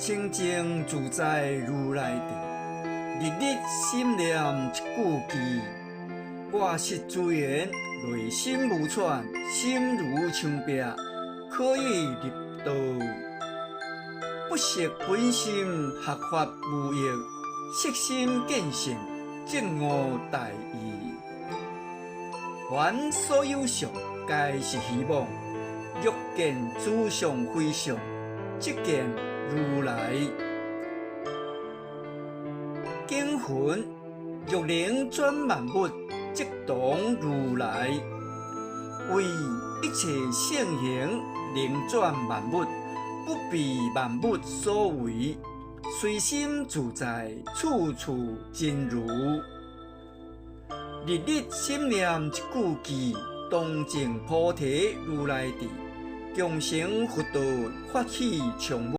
清淨自在如來智，日日心念一句偈。我實隨緣，內心無喘，心如牆壁，可以入道。不識本心，學法無益，識心見性，證悟大義。凡所有相，皆是虛妄。若見諸相非相，即見如來。經云：若能轉萬物，即同如來。為一切聖行，能轉萬物，不被萬物所為，隨心自在，處處真如。日日心念一句偈，當證菩提如來智，共成佛道，法喜充滿。